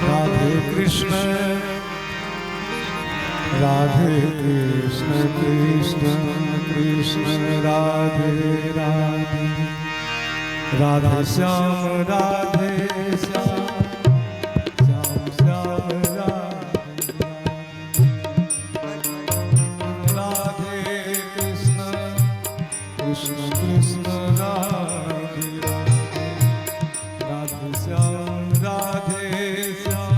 राधे कृष्ण राधे कृष्ण कृष्ण कृष्ण राधे राधे राधे श्याम राधे श्याम श्याम श्याम राधे राधे कृष्ण कृष्ण कृष्ण राधे राधे राधे श्याम राधे श्याम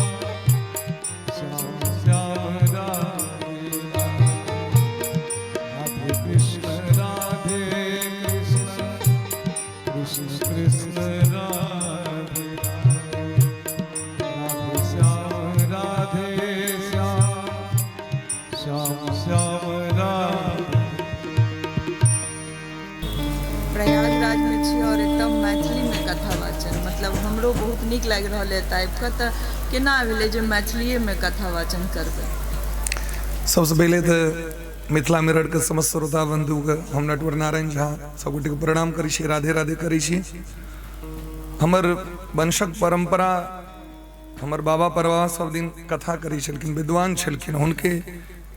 श्याम श्याम राधे राधे कृष्ण राधे कृष्ण कृष्ण कृष्ण राधे राधे राधे श्याम राधे श्याम श्याम श्याम राधे। प्रयागराजमे छी आओर एतऽ मैथिलीमे कथा वाचन, मतलब हमरो बहुत नीक लागि रहल है एतऽ आबि कऽ। तऽ केना भेलै जे मैथिलीएमे कथा वाचन करबै? सबसँ पहिले तऽ मिथिला मिररके समस्त श्रोता बन्धुके हम नटवर नारायण झा सबगोटेके प्रणाम करै छी, राधे राधे करै छी। हमर वंशक परम्परा, हमर बाबा परबाबा सब दिन कथा करै छलखिन, विद्वान छलखिन। हुनके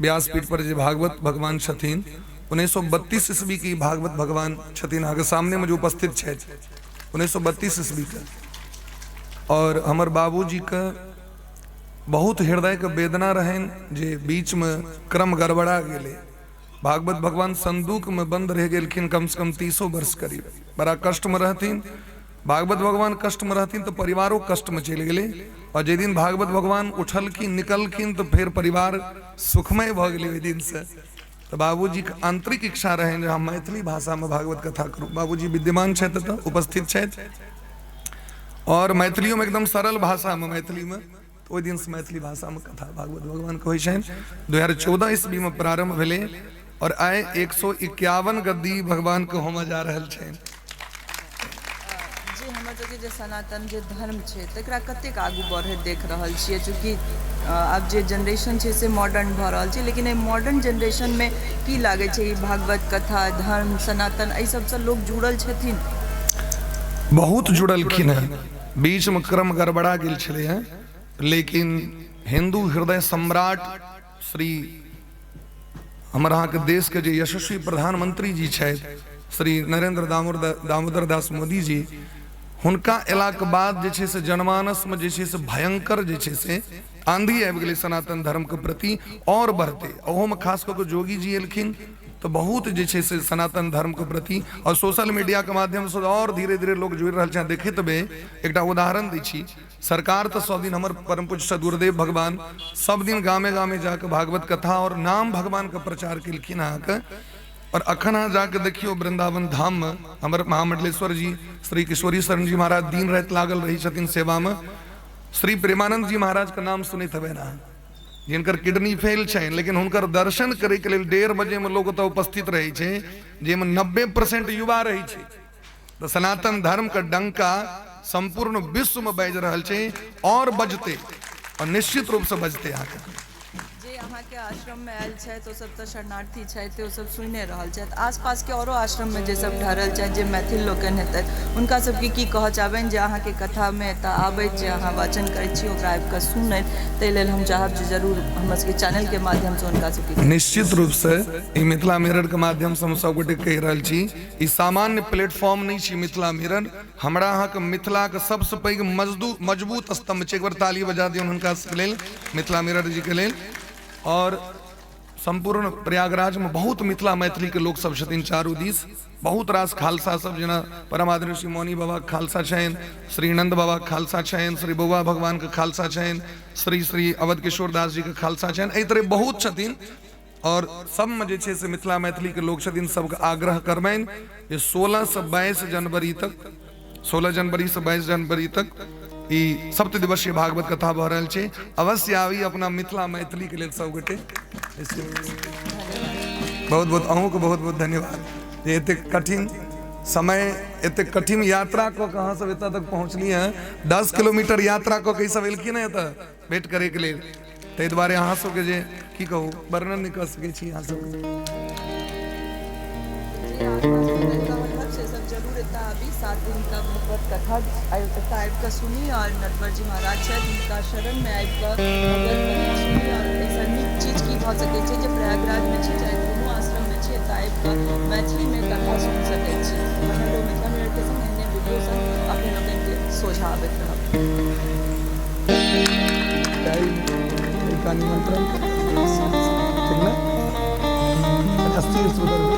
व्यासपीठ पर जे भागवत भगवान छथिन, 1932 ईस्वी के भागवत भगवान छथिन, अहाँके सामनेमे जे उपस्थित छथि, 1932 ईस्वी के। और हमर बाबूजीके बहुत हृदयके वेदना रहनि जे बीचमे क्रम गड़बड़ा गेलै, भागवत भगवान संदूकमे बंद रहि गेलखिन कम से कम 30 वर्ष करीब, बड़ा कष्टमे रहथिन। भागवत भगवान कष्टमे रहथिन तऽ परिवारो कष्टमे चलि गेलै, और जाहि दिन भागवत भगवान उठलखिन निकलखिन तऽ फेर परिवार सुखमय भऽ गेलै ओहि दिनसँ। तऽ बाबूजीके आंतरिक इच्छा रहनि जे हम मैथिली भाषामे भागवत कथा करू। बाबूजी विद्यमान छथि, एतऽ उपस्थित छथि, और मैथिलियोमे एकदम सरल भाषामे, मैथिलीमे। तऽ ओहि दिनसँ मैथिली भाषामे कथा भागवत भगवानके होइ छनि। 2014 ईस्वीमे प्रारम्भ भेलै और आइ 151 गद्दी भगवानके होमय जा रहल छनि। जे हमर सबके जे सनातन जे धर्म छै तकरा कतेक आगू बढ़ैत देख रहल छियै? चूँकि आब जे जेनरेशन छै से मॉडर्न भऽ रहल छै, लेकिन एहि मॉडर्न जेनरेशनमे की लागै छै, ई भागवत कथा, धर्म, सनातन, एहि सबसँ लोक जुड़ल छथिन? बहुत जुड़लखिन हेँ। बीचमे क्रम गड़बड़ा गेल छलै हेँ, लेकिन हिन्दू हृदय सम्राट श्री हमर अहाँके देशके जे यशस्वी प्रधानमंत्री जी छथि, श्री नरेंद्र दामोदर दास मोदी जी, हुनका अयलाके बाद जे छै से जनमानसमे जे छै से भयंकर जे छै से आंधी आबि गेलै सनातन धर्मके प्रति आओर बढ़तै। ओहोमे खास कऽ कऽ जोगी जी एलखिन तऽ बहुत जे छै से सनातन धर्मके प्रति, आओर सोशल मीडियाके माध्यमसँ आओर धीरे धीरे लोक जुड़ि रहल छै। देखैत हेबै, एकटा उदाहरण दै छी, सरकार तऽ सब दिन हमर परम पूज्य सदगुरुदेव भगवान सब दिन गामे गामे जाके भागवत कथा और नाम भगवान के प्रचार केलखिन अहाँके। और अखन अहाँ जाके देखियौ वृंदावन धाम में हमर महामंडलेश्वर जी श्री किशोरी शरण जी महाराज दिन राति लागल रहै छथिन सेवा में। श्री प्रेमानंद जी महाराज के नाम सुनैत हेबै ना, जिनकर किडनी फेल छनि, लेकिन हुनकर दर्शन करे के लेल 1:30 बजे में लोग ओतऽ उपस्थित रहै छै, जाहिमे 90% युवा रहै छै। तऽ सनातन धर्म के डंका संपूर्ण विश्व में बाजि रहल छै और बजते, और निश्चित रूप से बजते। अहाँके जे अहाँके आश्रममे आयल छथि ओ सब तऽ शरणार्थी छथि, ओ सब सुनि रहल छथि। आसपासके औरो आश्रममे जे सब ठहरल छथि, जे मैथिल लोकनि हेतथि, हुनका सबके की कहऽ चाहबनि जे अहाँके कथामे एतऽ आबैत जे अहाँ वाचन करै छी ओकरा आबि कऽ सुनथि, ताहि लेल हम चाहब जे जरूर हमर सबके चैनलके माध्यमसँ हुनका सबके। निश्चित रूपसँ ई मिथिला मिररके माध्यमसँ हम सबगोटे कहि रहल छी, ई सामान्य प्लेटफॉर्म नहि छी मिथिला मिरर, हमरा अहाँके मिथिलाके सबसँ पैघ मजबूत स्तंभ छै। एक बेर ताली बजा दियौन हुनका सबके लेल, मिथिला मिरर जीके लेल। और सम्पूर्ण प्रयागराजमे बहुत मिथिला मैथिलीके लोक सब छथिन, चारू दिस बहुत रास खालसा सब, जेना परम आदरणीय श्री मौनी बाबाके खालसा छनि, श्री नंद बाबाके खालसा छनि, श्री बौआ भगवानके खालसा छनि, श्री श्री अवध किशोर दास जीके खालसा छनि, एहि तरह बहुत छथिन। और सबमे जे छै से मिथिला मैथिलीके लोक छथिन, सबके आग्रह करबनि जे 16 से 22 जनवरी तक, 16 जनवरी से 22 जनवरी तक ई सप्त दिवसीय भागवत कथा भऽ रहल छै। अवश्य आबी अपना मिथिला मैथिलीके लेल सबगोटे। बहुत बहुत अहूँके बहुत बहुत धन्यवाद जे एतेक कठिन समय, एतेक कठिन यात्रा कऽ कऽ अहाँ सब एतऽ तक पहुँचलियै हँ। 10 किलोमीटर यात्रा कऽ कऽ ई सब एलखिन हँ एतऽ भेंट करैके लेल, ताहि दुआरे अहाँ सबके जे की कहू वर्णन नहि कऽ सकै छी अहाँ सबके। से सब जरूर एतऽ एतऽ आबी, 7 दिनका भगवत कथा एतऽ आबि कऽ सुनी आओर नटवर जी महाराज छथि, हुनका शरणमे आबि कऽ भगवत कथा सुनी। आओर एहिसँ नीक चीज की भऽ सकै छै जे प्रयागराजमे छी, चाहे कोनो आश्रममे छी, एतऽ आबि कऽ मैथिलीमे कथा सुनि सकै छी। बनल रहू मिथिला मिररके संग, एहने वीडियो संग अपने लोकनिके सोझाँ आबैत रहब। निमंत्रण ठीक ना, अस्थिर सुधर।